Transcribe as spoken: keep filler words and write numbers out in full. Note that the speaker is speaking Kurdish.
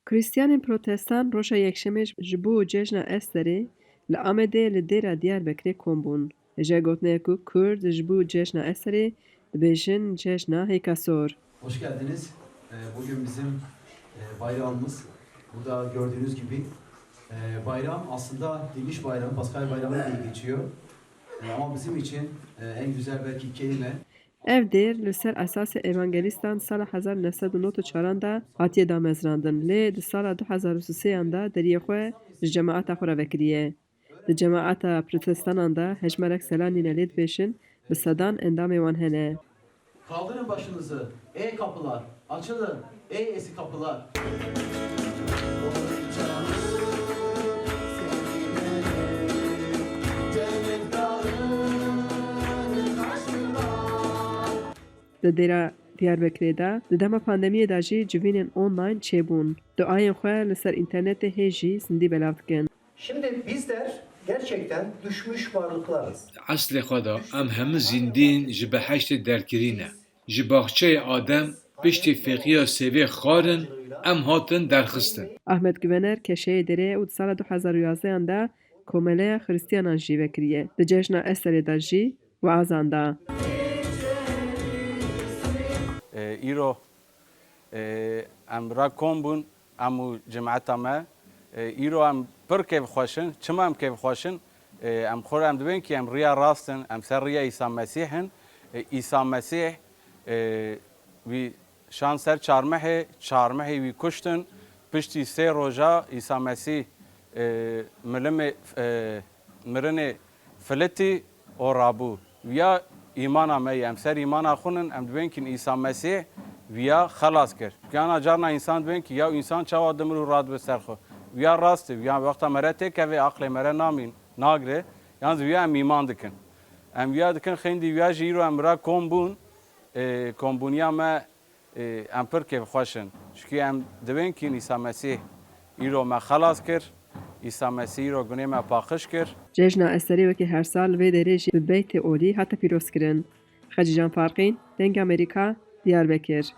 Krîstiyanên Protestan roja Yekşemê ji bo Cejna Esterê li Amedê li Dêra Diyarbekirê kom bûn. Hêja gotinê ye ku Kurd ji bo Cejna Esterê dibêjin Cejna Hêka Sor. Hoş geldiniz. Ee, Bugün bizim e, bayramımız. Burada gördüğünüz gibi e, bayram aslında Diriliş Bayramı, Paskalya Bayramı diye geçiyor. E, Ama bizim için e, en güzel belki kelime Ev dêr li ser esasê evangelîstan sala hezar neh sed û nod û çaran de hatiye damezrandin, lê di sala du hezar û sêyan de deriyê xwe ji cemaeta xwe re vekiriye. Di cemaeta protestanan de hejmarek selan nîne, lê dibêjin bi sedan endamê wan hene. Kaldırın başınızı, ey kapılar, açılın, ey eski kapılar. Di dêra Diyarbekirê de di dema pandemiyê de jî civînên online çêbûn. Duayên xwe li ser înternetê hê jî zindî belav dikin. Şimdi bizler gerçekten düşmüş varlıklarız. Di eslê xwe de em hemû zîndîn ji behiştê derkirî ne. Ji baxçeyê Adem piştî fêqiya sêvê xarin em hatin derxistin. Ahmet Güvener keşeyê derê û di sala du hezar û yazdehan de Komeleya Xristiyanan jî vekiriye. Di Cejna Esterê de jî weazan da. E, îro, e, em re kom bûn, em û cemeta me. E, îro em pir kêfxweş in. Çima em kêfxweş in? E, em xwe em dibên ki em riya rast in, em ser riya Îsa Mesîh in. E, Îsa Mesîh, e, wî şan ser çarmihê, çarmihê wî kuştin. Piştî sê roja Îsa Mesîh, e, milimê, e, mirinê filitî û rabû. Viya îmana me ye. Em ser îmana xwe nin, em dibên ki Îsa Mesîh viya xelas kir. Piyana carna însan dibên ki ya însan çawa dimir û radibe ser xwe. Viya rast e. Viya wexta me re têkeve, aqlê me re namîn, nagre. Yalnız viya em îman dikin. Em viya dikin, xeyndî viya jî îro em ra kom bûn, e, kombûniya me, e, em pir kêfxweş in. Çikî em dibên kîn Îsa Mesîh îro me xelas kir, Îsa Mesîh îro gunê me paqij kir. Cejna Esterê wekî her sal vê derê jî bi beytê olî hate pîrozkirin. Xecîcan Farqîn, Dengê Amerîka, Diyarbekir.